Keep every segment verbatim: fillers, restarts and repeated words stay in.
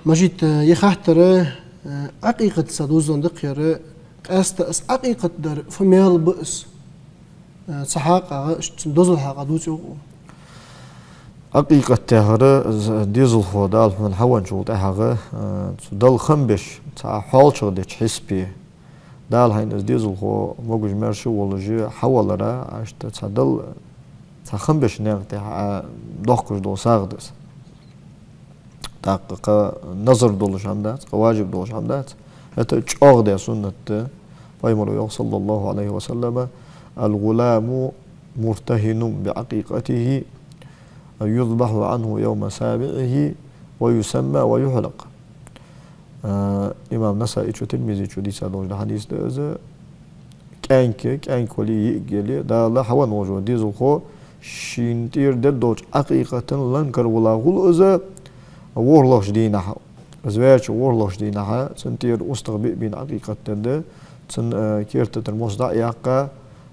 Мажит, э, ер хаттар, э, Ӏакъикъатаца дувзаденна да-кх ер, къаьстта из Ӏакъикъат дар фу маьл ба из? Э, цу хьакъехьа, иштта цун дозал хьакъехьа дувцаргда-кх. Ӏакъикъат яхар, з-, дезалхо Дала хьона хьавенначул тӀехьагӀа, э, цу Далла хам беш, цхьа хьоалчагӀа деча хьисапе, Дала хьайна из дезалхо могаш-маьрша волаш хьавалар, иштта цхьа Далла, цхьа хам беча наькъа тӀа Ӏа доаккхаш дола сагӀа да из. ТӀаккха кхы назар долаш хӀама дац, кхы важиб долаш хӀама дац. ХӀаьта чӀоагӀа даь суннат да. Пайхамара йоах, صلى الله عليه وسلم: «الغلام مرتهن بعقيقته، يذبح عنه يوم سابعه، ويسمى ويحلق». А, имам Насаичо, Тирмизичо дийца долаш да хьадис да из. КӀаьнк, кӀаьнк вале, йиӀиг яле, Дала хьавенна волаш вола дезалхо шийна тӀера дергдолча Ӏакъикъата ланкара вала гӀулакх из ворхӀлагӀча дийнахьа. Из ваьча ворхӀлагӀча дийнахьа цун тӀера устагӀа биъ бийна Ӏакъикъат дергда, цун, а, керта тӀара мос дӀа а яьккха,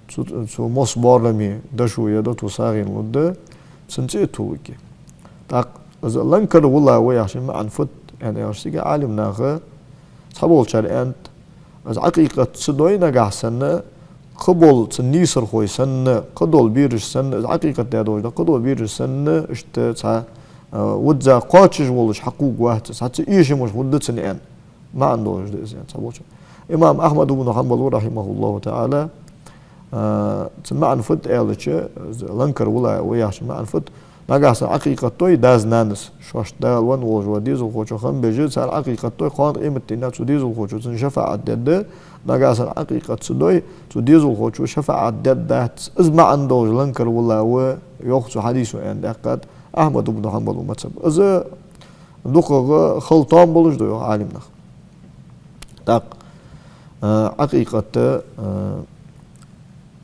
цу, цу мос боараме дошо е доту сагӀийна лургда, цун цӀи а тувларгья. ТӀаккха из ланкара вала ва яхачун маӀан фуд аьнна аьлча, цига Ӏалимнаха цхьаболчар аьннад, из Ӏакъикъат ца дой нагахьа санна, кхыбола цун нийсархой санна, кхыдола бераш санна, из Ӏакъикъат даь долаш да кхыдола бераш санна, иштта цхьа, а, визза кхоачаш волаш хьакхувргвац из, цхьацца эшамаш хургда цун аьнна. МаӀан долаш да из, аьннад цхьаболчар. Имам Ахьмад ибн Хьанбала, رحمه الله تعالى, а, цун маӀан фуд аьлча, ланкара вала ва яхачун маӀан фуд: нагахьа санна Ӏакъикъат дой дас-нанас, шоашта Дала венна волаш вола дезалхочоа хам беш, цар Ӏакъикъат дой, кхоана къематдийнахьа цу дезалхочо цунна шафаӀат дергда, нагахьа санна Ӏакъикъат ца дой, цу дезалхочо шафаӀат дергдац. Из маӀан долаш ланкара вала ва, йоах цу хьадисо, аьнна, даьккхад Ахьмад ибн Хьанбала мазхӀаб. Из дукхагӀа хала тоам болаш да, йоах Ӏалимнаха. ТӀаккха, а, Ӏакъикъата, а,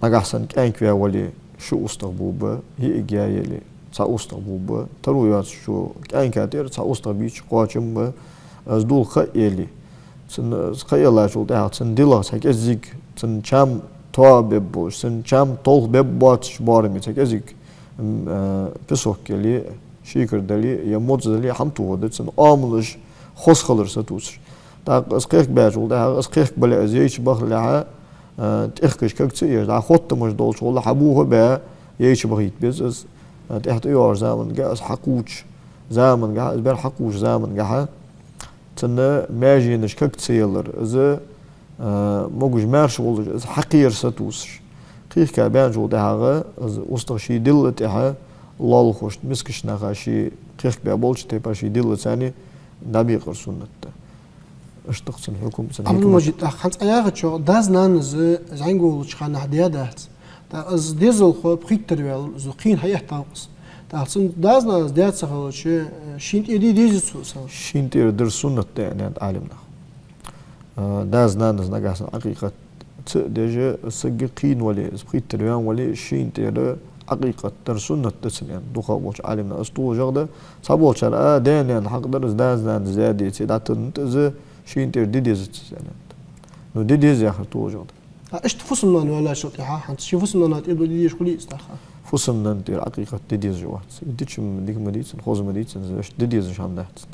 нагахьа санна кӀаьнк ваь вале, ши устагӀа бувргба, йиӀиг яь яле, цхьа устагӀа бувргба, таро йоацачо кӀаьнка тӀера цхьа устагӀа бийча кхоачам ба, из дулх кхаъ яле. Цун, из кхаъ яллачул тӀехьагӀа цун дилах цхьа кӀезига, цун чам тоабергболаш, цун чам толхабергбоацача боараме цхьа кӀезига, м, а, песок яле, шекар дале, е модз дале, хӀама тохаргда цун, оамалаш хоза хилар сатувсаш. ТӀаккха из кхехкабаьчул тӀехьагӀа, из кхехкабале, из яйча бахалехьа, а, тӀехкаш кага ца еш, дӀа хоттамаш долча гӀолла хьабуха а баь, яйча бахийта беза из, а, тӀехьа тӀайоагӀача заманга, из хьакхувча заманга, из бер хьакхувча заманга, цун маьженаш кага ца ялар, из, а, могаш-маьрша волаш из хьакхера сатувсаш. Кхехкабаьнначул тӀехьагӀа из устагӀа ший дилла тӀехьа лоалахошта, мискача наха, ший кхехкабаь болча тайпара ший диллаца дӀабекъар суннат да. Иштта цун хьукам, цун хьикмат. Ӏабдул-Мажид, тӀаккха хӀанз Ӏа яхачох, дас-нанас зӀамига волча хана даь дац. ТӀаккха из дезалхо пхийттара ваьлча, из кхийна хьаэттав-кх из. ТӀаккха цун дас-нанас даь ца хилча, шийна тӀера де дезий цо из? Шийна тӀера дар суннат да, аьннад Ӏалимнаха. А, дас-нанас нагахьа санна Ӏакъикъат ца а деш, саг кхийна вале, из пхийттара ваьнна вале, шийна тӀера Ӏакъикъат дар суннат да цун, аьннад дукхагӀболча Ӏалимнаха. Из толашагӀа да, цхьаболчар, а, даь-наьна хьакъ дар из дас-нанас даь деце, дӀатаннад из, шийна тӀера де дезац из, аьннад. Ну, де деза яхар толашагӀа да. А иштта фусам-нана ваьллачул тӀехьагӀа, хӀанз ший фусам-нана тӀера де дезаш хулий из тӀаккха? Фусам-нана тӀера Ӏакъикъат де дезаш вац. Из дича дика ма дий цун, хоза ма дий цун, из иштта де дезаш хӀама дац.